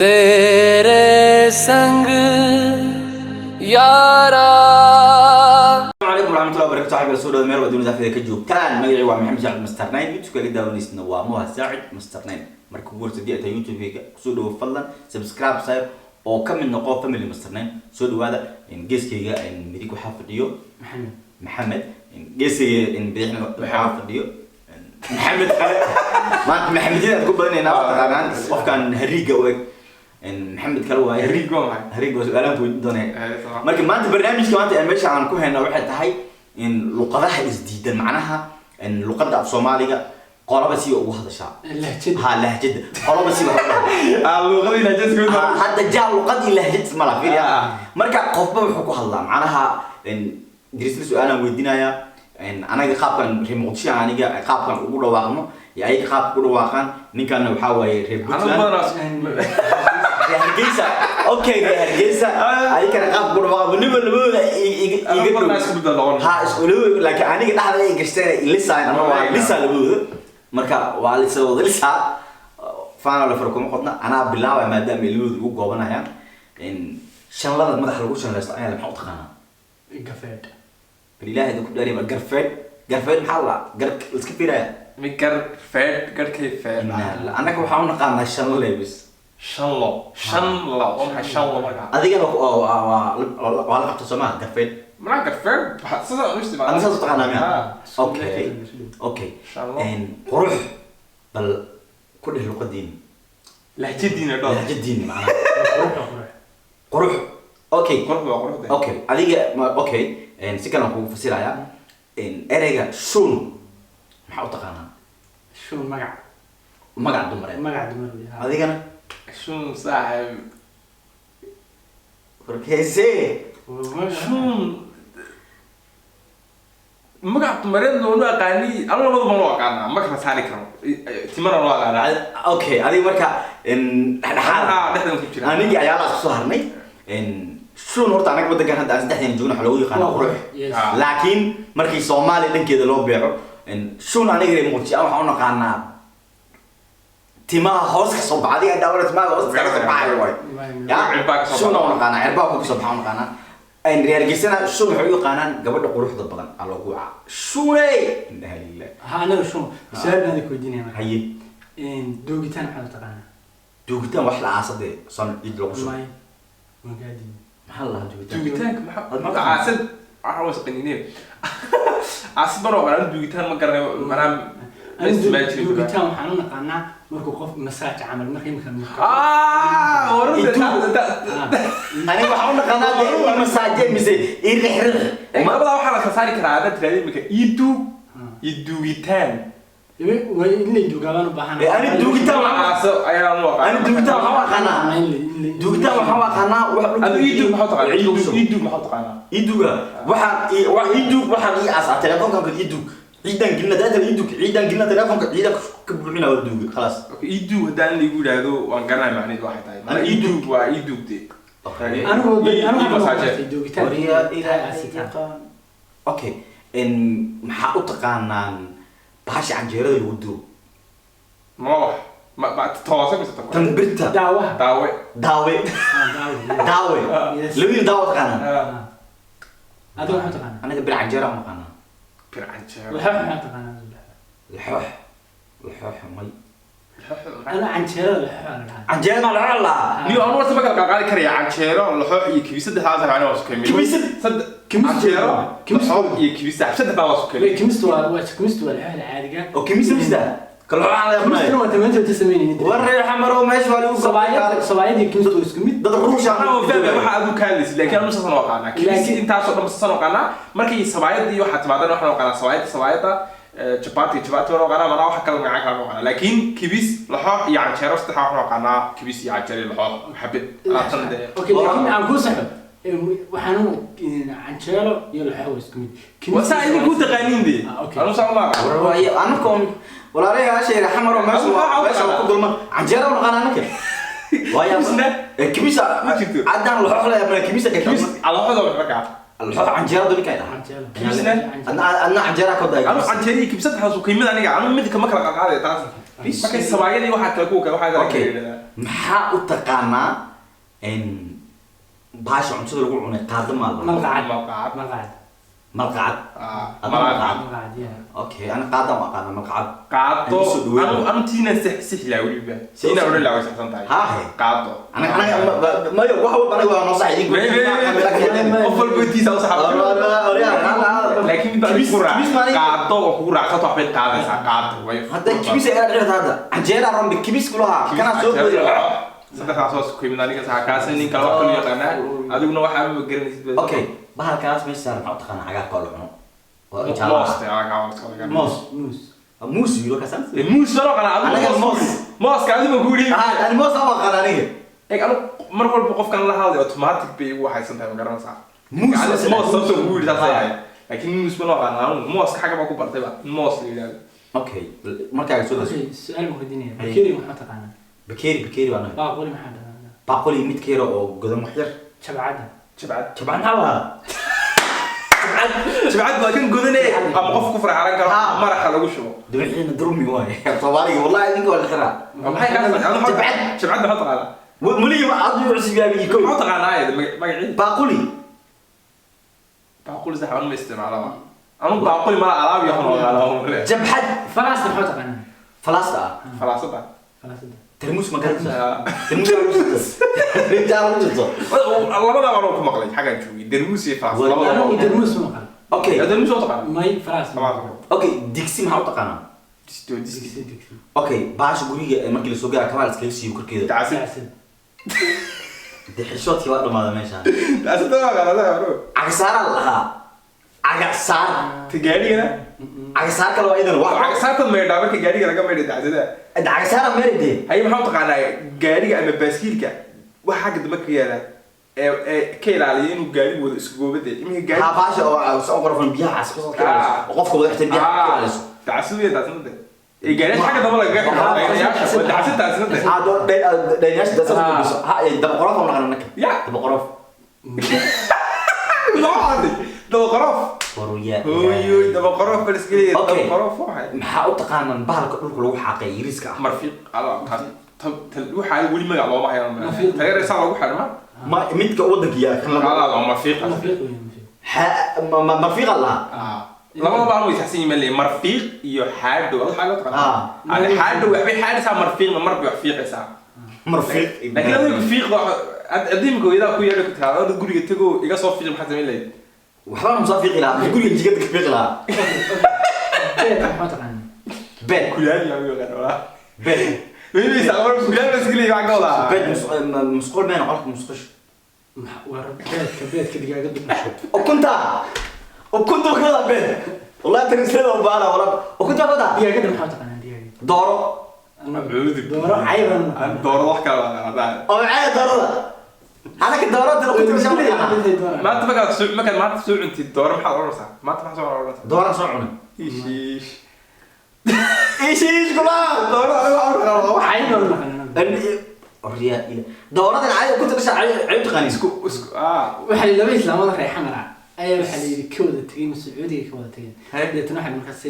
तेरे संग यारा। Alaykum waraxmatullahi wabarakatu. Saxiib, soo dhawaada meel waa dunida afkeeda ka joogtaan. Magacii waa Maxamed Saacid Master Nine, YouTube kaga daawaneysna waa Moha Saacid Master Nine. Marka ugu horreysa hadii ay tahay YouTube-kayga, kusoo dhawo, fadlan subscribe saar oo ka mid noqo family Master Nine. Soo dhawaada. Geeskayga midig waxaa fadhiyo Maxamed. Maxamed. Geeskayga bidixna waxaa fadhiyo Maxamed kale. Maanta Maxamedyada aan ku badanaynaa, waa taqaanaan qofkan hariiga u eg, Maxamed kale waaye. Hariig waa maxay? Hariig waa su-aalaan ku weydiin doonaya. Tamam. Marka maanta barnaamijka maanta ee meesha aan ku hayno waxay tahay in luqadaha isdiidan, macnaha in luqadda af Soomaaliga qolaba si ugu hadashaa. Lahjad. Ha, lahjada qolaba si wax ugu hadlaa. Ah, luqadii lahjad isku mid Ha, ah. Hadda jaa luqad iyo lahjad isma laha, fiiriya. Marka qofba wuxuu ku hadlaa, macnaha in dirisla su-aalaan weydiinaya in anaga qaabkan reer Muqdisho, aniga qaabkan ugu dhawaaqno iyo ayaga qaabka ugu dhawaaqaan. Ninkanna waxaa waaye reer Anagu Puntland. badanaa Reer Hargeysa, okay, reer Hargeysa ayakana qaabka ugu dhawaaqa weliba labadooda iga Anagu dhow. badanaa isku mid baan noqon. Ha, isku labadooda, laakiin aniga dhexda ay gashteen ilisaan ama waa lisaa labadooda. Marka waa lisa wada lisaa, faana la faro kuma qodna. Anaa bilaabaya maadaama ay labadooda ugu goobanayaan. In shanlada madaxa lagu shanlaysto ayaa maxaa u taqaanaa? Gafeed. Bal Ilaahay idinku dhaariya, garfeed, garfeed maxaa la gar iska fiiraya? Mid gar feed, garhkay feed. Annaga waxaa u naqaanaa shanlo leebis. Shanlo, shanlo waa maxay shanlo markaa? Adigana waa la qabta soomaa garfeed? Manaa garfeed sidaa u isticmaala. Adna saas u taqaanaa miya? Ah. Okay. Shanlo. Qurux bal ku dheh luqadiin. Lahjadiina dhowr. Lahjadiin macnaha. Qurux waa qurux. Qurux, okay. Qurux waa quruxda. Okay, adiga okay, si kale aan kugu fasirayaa. Ereyga shun maxaa u taqaanaa? Shuun magac. Magac dumareed. Magac dumar wey, ha. Adigana? Shun saaxiib. Warkeyse. Waa magac. Shun magac dumareed loonu aqaani, anu labaduba loo aqaanaa, ma kala saari karo, timana loo aqaanaa. Okay, adiga marka dhexdhexaad. Ah, dhexdan ku jira. Anigii ayaalaas kusoo harnay. Shun horta anaga waddankan hadda aan saddexdeena joogno waxaa loogu yaqaana Waa qurux. Yes. Ah. Laakiin markii Soomaaliya dhankeeda loo beeco, shun aniga reer Muqdisho aan waxaan u naqaanaa timaha hoos ka soo baxa. Adiga daawada timaha hoos ka soo baxayo waay ya. Cirbaa ka soo shun baxa. aan u naqaanaa cirbaa ka soo baxa u naqaanaa. Reer Hargeysana shun waxay u yaqaanaan gabadha quruxda badan aa loogu wacaa shuney. Inna lillahi. Ha, anaga shuun su-aal baan idin weydiinaya marka. Haye. Duugitaan maxaad u taqaanaa? Duugitaan wax la aasadee son ciid lagu shubo. May, waan kaa diiday. Maxaa la lahaa duugitaan? Duugitaanka Maxaa maxaa caasid waxa was qanineen caasid baan aqaan, duugitaan ma garanayo manaa ma Anigu isticmaali jirin. Duugitaan waxaan u naqaanaa markuu qof masaaj camal marka imika Ah, wararta. Aniga waxaan u naqaanaa dee ii masaaje mise ii rixrix. Labadaa waxaa la kala saari karaa haddaad tiraahdo imika ii duug iyo duugitaan. Waa in lay duugaabaan u baahan. Ani duugitaan aaso ayaan u aqaan. Ani duugitaan waxaan u aqaanaa, duugitaan waxaan u aqaanaa wax dhulka Adu ii duug maxaa taqaanaa? ciid lagu shubo. Ii duug maxaa taqaanaa? Ii duuga waxaan ii duug waxaan ii aasaa telefoonkan kale, ii duug ciidan gelina daata, ii duug ciidan gelina telefoonka, ciidan ka buuxina waa duuga, khalaas. Okay, ii duug haddaan liigu yidhaahdo waan garanaya macnaheedu waxay tahay. Ani ii duug waa ii duug de. Anigu Ii anigu waxaan u masaaje. bartay duugitaan. Wariya Ilaahay yaqaan. Okay, maxaa u taqaanaan bahasha canjeerada lagu duugo? Ma wax ma toose mise tan? Tan birta. Daawaha. Daawe. Daawe. Ah, daawe. Daawe. Yes. Labadiin daawe taqaanaan? Ah. Adiga waxaa taqaanaa? Anaga bir canjeera u naqaanaa. Bir canjeero. Laxoox maxaa taqaanaa? Laxoox, laxoox may. Ana canjeerada laxoox la dhahaa. Canjeera maa laxoox lahaa? Niyo anu horta ma kala qaadi karaya canjeero, laxoox iyo kibis, saddexdaas waxaan waa isku kamid. Kibisad? Saddex Kibis. canjeero, Kibis. laxoox iyo kibis, saddexdaa waa isku kamid. Kimistu waa kimistu waa laxooxda caadiga. Oo kimisa mista kalaxoox aan la Kimistuna yaqaanay. waa tamaanta ta sameynaynin. Wareexa maro meesha waa lagu Sabaayad iyo kimistu waa isku mid. Dad ruusha. Anaa waan fahmaya waxa aad u kaadlaysid, laakiin anu saasan u aqaanaa kibis. Intaasoo dhan saasan u aqaanaa. Markay sabaayadda iyo waxaa timaadana waxaan u aqaanaa sabaayadda, sabaayadda jabaati, jabaati waan u aqaanaa, manaa waxa kale magaca kale u aqaanaa, laakiin kibis, laxoox iyo canjeero saddexdaa waxaan u aqaanaa kibis iyo canjeero iyo laxoox xabid alaabtan dee. Okay, laakiin aan kuu saxo, waxaan u canjeero iyo laxoox waa isku mid. Waa saa idinku taqaaniin dee. Ah, okay. Anu saa uma aqaan. Waaye anaka walaalayaasha xamaro meesha waa meesha waa ku dulma canjeera u naqaana anaka waaye. Kibisna? Kibisa. Ma jirto. Caddaan laxoox la yaqaana kibisa. Kibis alaxooda wax markaa. Laxoox canjeera dulka ay dhahaa. Canjeero. Kibisna? Adna canjeera ka daay. Anu canjeero iyo kibis saddexdaas u qiimada aniga anu midka ma kala qaadaya taas. Markay sabaayadii waxaa kale kuwa kale waxaa kale Okay. yidhahdaa. Maxaa u taqaanaa bahasha cuntada lagu cunay qaado maa la Malqacad. Malqacad. Malqacad. Malqacad. Ah, Adna malaqacad. malqacad. Malqacad, yeah. Okay, ana qaadaan u aqaana malqacad. Qaado. Aan soo dhaweyn. Anu tiina six laa weliba. Si Tiina u odhan laa way saxsan tahay. Haa, he. Qaado. Anaga mayo wax walba anaga waa noo sax idinku. Qof walba tiisa u saxan. Laakiin mid baa Kibis- kugu raac. kibis maalin- Qaado oo kugu raacsato waxbay qaadaysaa qaado. Way Hadda kibis ay dhigta hadda canjeera rambi kibis kulaha Kibis kana soo canjeero boodi. Saddexdaas waa isku yimid aniga saxa kaasi nin kale wax kale yaqaanaa. Adiguna waxaa ma garanaysid ba. Okay, bahalkaas meesha saaran maxaa u taqaanaa cagaarka oo la cuno? Waa jaalaha. Moos, ah, kaa waa iska laga. Moos. Muus. Muus yiro kasan. Ee, muus loo qanaa adigu. Anaga moos. Mooska adigu ma ku yidhi. Ah, ani moos ama aqaan aniga. Eeg, anu mar walba qofkan la hadlayo automatic bay igu waxaysan tahay, ma garanaysaa? Muus Yani waa sida- moos sababta ugu yidhi saas ay Ah. ahayd. Laakiin muus ma loo qanaa anu mooska xagga baa ku bartay ba in moos la yidhaahdo. Okay, markaaga soo daso. Okay, su'aal baan weydiinaya. Hey. Bakeeri maxaa taqaanaa? Bakeeri, bakeeri waa naga. Baaquli maxaa taqaanaa? Baaquli mid ka yar oo godan wax yar. Jabcadda. Jabcad. Jabcad maxaa lahaa? Jabcad waa kan godane ama qof ku farxaran karo Ah. maraxa lagu shubo. Dumaciina durmi waaye. Soomaaliga wallahi idinka waa la xiraa. Waa maxay kaas? Anu maxaa- Jabcad. Jabcad maxaa taqaanaa? Muliga ma aad u cusub yahay kow. Maxaa taqaanaa ayada magaciisa? Baaquli. Baaquli sax anu ma isticmaalaba. Anu baaquli mala alaab iyo waxaan aqaanaa male. Jabxad. Falaasta maxaa taqaanaa? Falaasta ah. Falaasada. Falaasada. Tarmuus ma garanaysaa? Ah. Tarmuus ma garanaysaa? Tarmuus ma jirto. Labada baan ku maqlay xaggan joogay. Darmuus iyo falaas. Waa- Labada Anigu baan. darmuus ma aqaan. Okay. Darmuus waa taqaanaa? May falaas. Falaas. Okay, digsi maxaa u taqaanaa? Disto disti. Digsi, digsi. Okay, bahasha guriga ee markii la soo gaara kabaal iskaga siiyo korkeeda. Dacsid. Dacsid. Dee xishoodkii waa dhamaaday meeshaan. Dacsid waa taqaanaa anu. Cagasaaraa la lahaa. Cagasaar. Ta gaadhigana? Cagasaar kale waa idan wax. Cagasaartan maydhaa marka gaadhiga laga maydhay dacsada. Cagasaara meeride. Haye maxaa u taqaanaa gaadhiga ama baaskiilka waxa xagga dambe ka yaala ee ka ilaaliya inuu gaadhigu wado isku goobada iminka gaadhi. Haa, bahasha oo soo qorfan biyaha cas ka soo ilaaliso. Oo qofka wada xitaa biyaha ka ilaaliso. Dacsid iyo dacsidada. Ee gaadhiga xagga dambe lagaga xidho dhaynayaasha waa dacsid dacsidada. Haa, dhaynayaasha daasad ku biso. Haa, daba qorof oo naqana naka. Ya. Daba qorof. Loo xaday daba qorof. Waruya. Hooyoy daba qorof bal iska leeyahay Okay. daba qorof waxay. Maxaa u taqaanaan bahalka dhulka lagu xaaqay yariiska ah? Marfiiq ala tan waxaa weli magac looma hayo. Marfiiq. Taageeraysaa lagu xidhma. Ma midka wadanka yaa kan laba. Ala waa marfiiq. Marfiiq weeye, marfiiq. Ha, marfiiqa lahaa. Labadaba aan way saxsan yihiin leeyahay marfiiq iyo xaadho waxaa loo taqaanaa. Ah. Ani xaadho waxbay xaadhaysaa marfiiqna mar bay wax fiiqaysaa. Marfiiq. Laakiin adigu fiiqda adiimka hooyadaa ku yeedha ku tiraahdo orda guriga tago iga soo fiiq maxaad samayn lahayd? Waxba ma soo fiiqi lahaa. Guriga jikada ka fiiqi lahaa. Beed maxaa taqaanaa? Bed. Kulaal yaa u yaqaan walaa. Bed. Weymaysaa mar kulaal baa iska leeyahay waxaan ka wadaa. Bed musqul meen qolka musqusha. Waa beedka, beedka digaaga dhasho. Ukunta. Ukunta ka wada bed. Wallahi tan sida u baana wala. Ukunta ka wada. Digaaga maxaa taqaanaa digaaga? Dooro. Acuudu Dooro cayban. Aan dooro wax kale baan aqaanaa. Oo maxay doorada? Anaka doorada ukunta ma shaqeynaa. Maanta markaad maanta soo cuntid dooro maxaad oranaysaa? Maanta maxaad soo oranaysaa? Doora soo cunay. Ish ish. Ish ish kula. Dooro anigu waxaan aqaanaa wax Cayban naqaanaa. Oriya ila. Doorada cay ukunta dhasha cay cay taqaaniis. Isku ah. Waxaa la laba islaamada reexan raac ayaa waxaa la yidhi ka wada tegey ma Sacuudiga ka wada tegeen. Hey. Deetana waxay markaas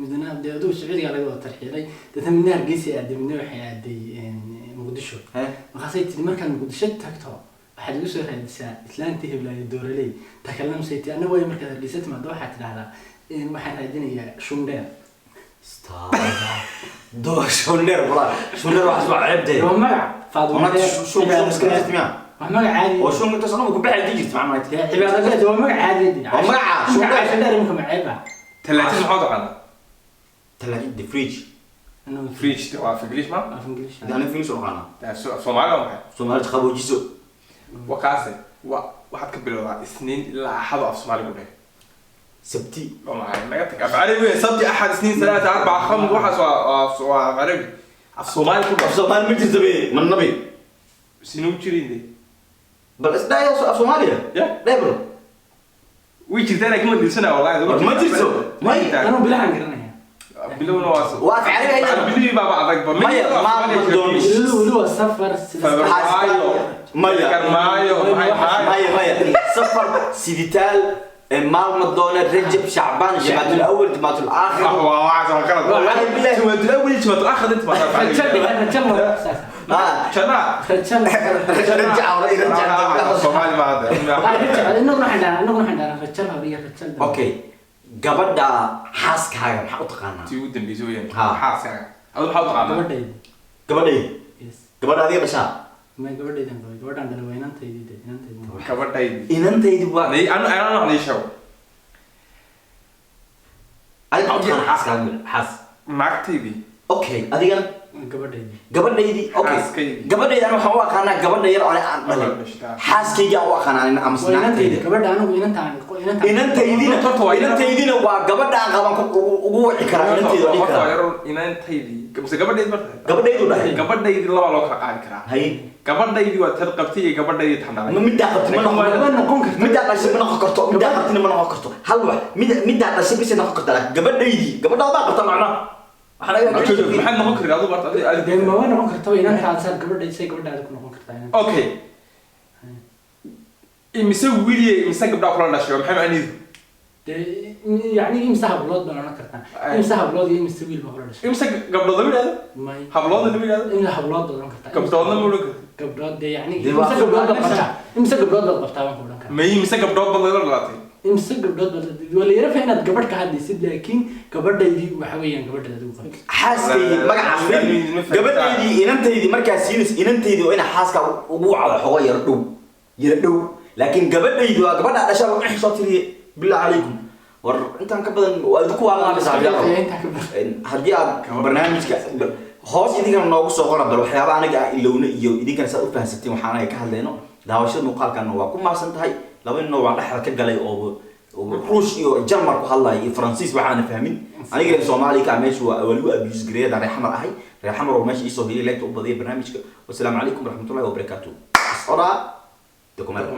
midna dee adugu Sacuudiga laga wada tarxiilay. Deetana midna Hargeysa aaday, midna waxay aaday Muqdisho. Hey. Markaasay tiri markaan Muqdisho tagto waxaad igu soo raadisaa islaantii heblaayo dooraley. Ta kalena masay tiri anna waayo markaad Hargeysa timaado waxaad tidhahdaa waxaan raadinayaa shundheer. Stop. Doo shundheer wala. Shundheer wax soo ceebde. Waa magac Faadimo Wala Dheer. shun shun iska jirtmiya. Waa magac caadi. Oo shun inta sano ku baxay jirta macna. Dee cibaado dheer waa magac caadi. Waa magaca, shundheer. Shundheer imika ma ceeb ah. Talaajada maxaad taqaanaa? Talaajada the fridge. Annagu Fridge waa af English ma? Af English. Hadda finish oo qana. Soomaali waa maxay? Soomaali qaboojiso. Waa kaase. Waxaad ka bilowdaa Isniin ilaa Axad af Soomaali ku dheh. Sabti. Waa maxay? Naga tag. Af Carabi wey. Sabti, Axad, Isniin, Salaasa, Arbaca, Khamis waxaas waa af Carabi. Af Soomaali ku dheh. Af Soomaali ma jirto be. Man nabi. Sinuu jirin de. Bal isdhaaya af Soomaaliya. Ya. Dheebro. Way jirtaa laakiin ma dhibsanaa wallahi. War ma jirto. Ma jirtaa. Anuu bilahan garanaya. Bilowna waa Waa af Carabi ayadana. Bilowgii baaba adag ba. Maya, ma doon. Weli waa safar sida Febraayo. Maya. Karmaayo. Maxay tahay? Maya maya. Safar siditaal Maalma doona, Rajab, Shacbaan, Jamaadul Awal, Jamaadul Aakhir. Waa waxaas waa qalad. Wallahi billahi. Jamaadul awal iyo jamaadul aakhir inta badan. Rajal rajal waa saas. Ah, Jannaa. Rajal. rajac hore iyo rajac dambe. Soomaali ma hadda. Rajal inaguna waxaan dhahnaa rajal hore iyo rajal dambe. Okay, gabadha xaaskaaga maxaa u taqaanaa? Tii ugu dambeysay weeyaan. Ha. Xaaskaaga. Adigu maxaa u taqaanaa? Gabadhayda. Gabadhay? Yes. Gabadha adiga dhashaa? Ma gabadhaydan qabay, gabadhaan dhalay waa inantaydii de, inantaydi. Gabadhaydi. Inantaydi waa. Anu anu wax ii sheego. Adiga maxaa u taqaanaa xaaskaaga, xaas? Naagtaydii. Okay, adigana? Gabadhaydii. Gabadhaydii, okay. Xaaskaygii. Gabadhayda aniga waxaan u aqaanaa gabadha yar oo aan dhalay. Xaaskayga aan u aqaanaa anina ama Waa inantaydi naagtayda. Gabadha anigu inantaan inantaan. Inantaydina. Horta waa inan- Inantaydina waa gabadha aan qaban ugu wici karaa inantayda oo dhihi Horta waa karaa. yar inantaydii. Mise gabadhaydii marta? Gabadhaydu dhahay. Gabadhaydii laba loo kala qaadi karaa. Hay. Gabadhaydii waa tad qabtay iyo gabadhaydii tan dhalay. Ma middaa qabtay ma noqon Ma noqon karto. Middaa dhashay ma noqon karto, middaa qabtina ma noqon karto. Hal wax, middaa dhashay bisay noqon kartaa, laakiin gabadhaydii gabadhaadaa qabta macnaha waxaa laga yaabaa. Maxaad noqon karin adigu barta Dee maba noqon kartaba inantaada saad gabadha say gabadhaada ku noqon kartaa inanta. Okay. Imise wiil iyo imise gabdhaa kula dhashay waa maxay macnihiisu? Dee yacni imse hablood baan odhan kartaa. Imse hablood iyo imse wiil baa kula dhashay. Imise gabdhood lama yidhahdo? May. Habloodna lama yidhahdo? Imse hablood baad odhan kartaa. Gabdhoodna ma odhan kartid? Gabdhood dee yacni Dee waa imse gabdhood baad qabtaa, imse gabdhood baad qabtaa baan ku odhan karaa. May imise gabdhood baad lala dhalatay? Imse gabdhood baad waa la yara fa inaad gabadh ka hadlaysid, laakiin gabadhaydii waxa weeyaan gabadhaada adigu qabtay. Xaaskaydii magacaas gabadhaydii inantaydii markaa siinaysa, inantaydii waa inaa xaaska ugu wacdo xogo yara dhow yara dhow, laakiin gabadhaydi waa gabadha dhashaa lagu xisoo tiriye. Billah calaykum, war intaan ka badan waa idinku waaqaami saaxiibyaal. Intaa ka badan. Haddii aad barnaamijka hoos idinkana noogu soo qora bal waxyaaba aniga aan ilowna iyo idinkana saad u fahansateen waxaan anaga ka hadlayno. Daawashada muuqaalkana waa ku mahadsan tahay. Laba ninoo waan dhexda ka galay oo Ruush iyo Jarmal ku hadlaya iyo Faransiis waxaana fahmin. Aniga reer Soomaaliya ka meesha waa waligu abuse gareeyada reer Xamar ahay, reer Xamar oo meesha iisoo heliyay leegta u badiyay barnaamijka. Wasalaamu calaykum waraxmatullahi wabarakaatu. Is oraa dokument.